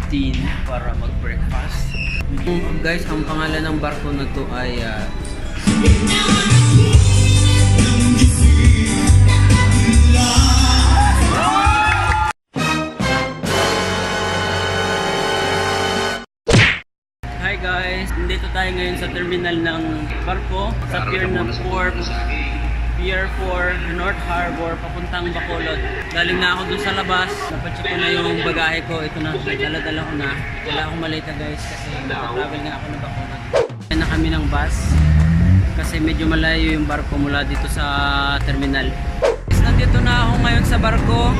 Canteen para mag-breakfast. Guys, ang pangalan ng barko na to ay Hi guys! Nandito tayo ngayon sa terminal ng barko sa pier ng 4, Pier 4, North Harbor, papuntang Bacolod. Galing na ako dun sa labas. Napacheck ko na yung bagahe ko. Ito na, dala-dala ko na. Wala akong maleta, guys, kasi travel nga ako ng Bacolod. Kaya na kami ng bus kasi medyo malayo yung barko mula dito sa terminal. Guys, nandito na ako ngayon sa barko.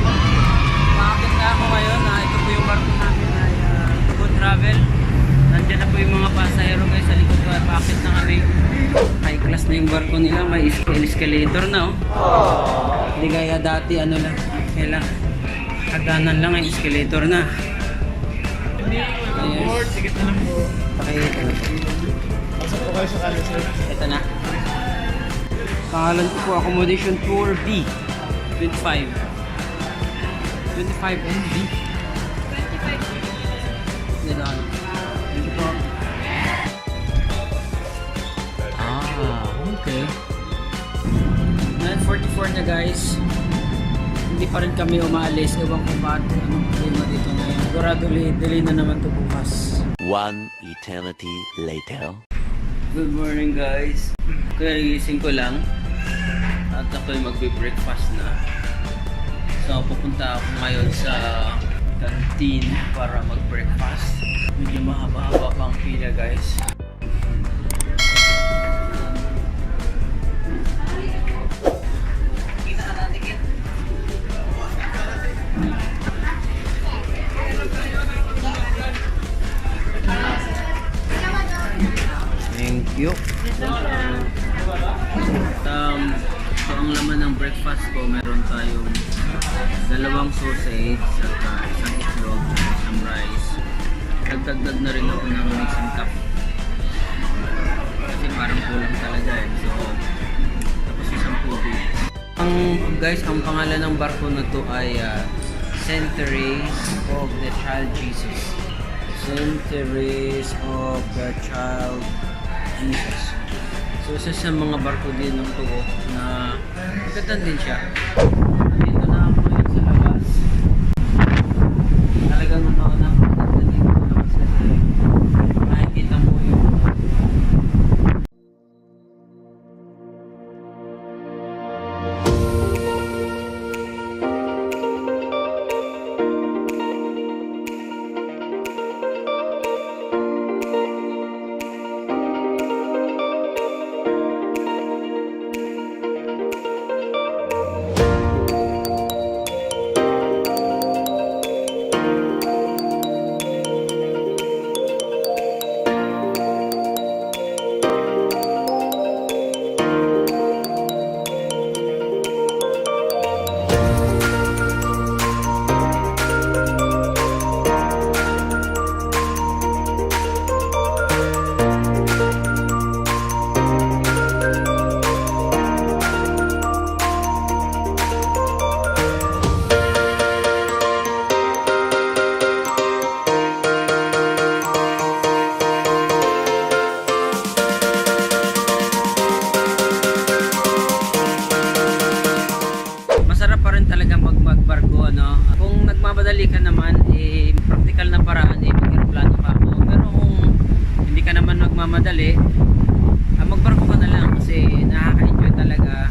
Paakit na ako ngayon. Ito po yung barko namin na Good Travel. Nandiyan na po yung mga pasahero, guys, sa likod ko. Paakit na kami. High class na yung barko nila. May escalator na oh. Hindi gaya dati, ano lang. Kailang hagdanan lang, ay escalator na. Yes. Ticket na lang po. Pakita na po. Pasok po kayo sa kanan, sir. Ito na. Pangalan ko po, accommodation tour B. 25. 25 NB. 25. Dito ano. Thank you po. Ah, okay. 9:44 na, guys. Hindi pa rin kami umaalis. Ewan ko ba anong problema dito ngayon. Sigurado delay na naman to bukas. One eternity later. Good morning, guys. Kaya gising ko lang. At ako'y magbe-breakfast na. So pupunta ako ngayon sa canteen para mag-breakfast. Medyo mahaba-haba pa ang pila, guys. Thank you. So ang laman ng breakfast ko, meron tayong dalawang sausage, at isang itlog, at isang rice. Nagdagdag na rin ako ng mixing cup. Kasi parang kulang talaga eh. So, tapos isang tubig. Ang, guys, ang pangalan ng barko na to ay Saint Therese of the Child Jesus. Saint Therese of the Child Jesus. So isa sa mga barko din ng tugo na maganda din siya. Nandito na ako ngayon sa labas. Talagang ano, napakaganda dito sa labas kasi nakikita mo yung Masarap pa rin talaga magbarko, ano. Kung nagmamadali ka naman, eh, practical na paraan eh mag-aeroplano ka ako. Pero kung hindi ka naman nagmamadali, magbarko ka na lang kasi nakaka-enjoy talaga.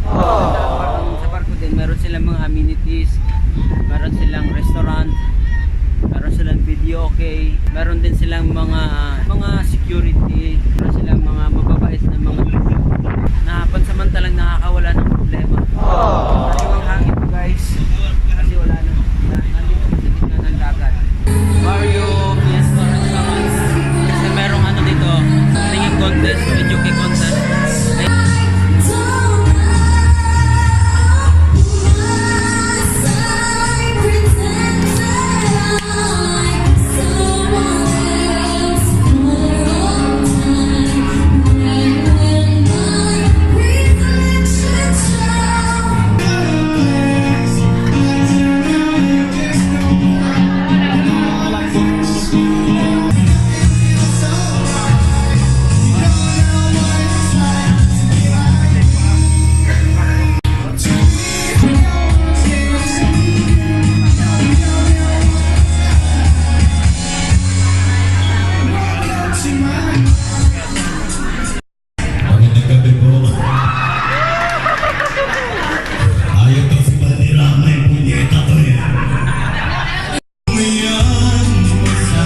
Sa barko din, meron silang mga amenities, meron silang restaurant, meron silang video okay, meron din silang mga security, meron silang mga mababait na mga crew na pansamantalang nakakawala ng problema. Sariwang hangin po, guys, kasi wala na. Nandito sa gitna ng dagat. Mario Fiesta Restaurant. Kasi merong ano dito, singing contest, video contest. Ay, Reflections show. Magandang gabi po. Ayaw to si Valderrama, yung punyeta to eh. Yan sa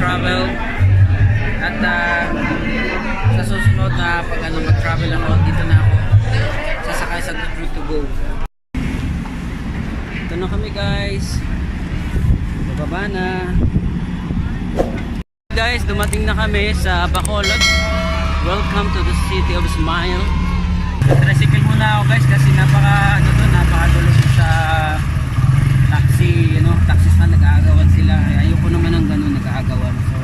travel. At sa susunod na pag ano, mag-travel ako, dito na ako sasakay sa Good Route to Go. Ito na kami, guys. Bababa na. Guys, dumating na kami sa Bacolod. Welcome to the City of Smile. Tricycle muna ako, guys, kasi napaka ano to, napakagulo sa taxi, taxi stand, nag-aagawan sila. Ay, ayoko naman ng ganun, nag-aagawan. So,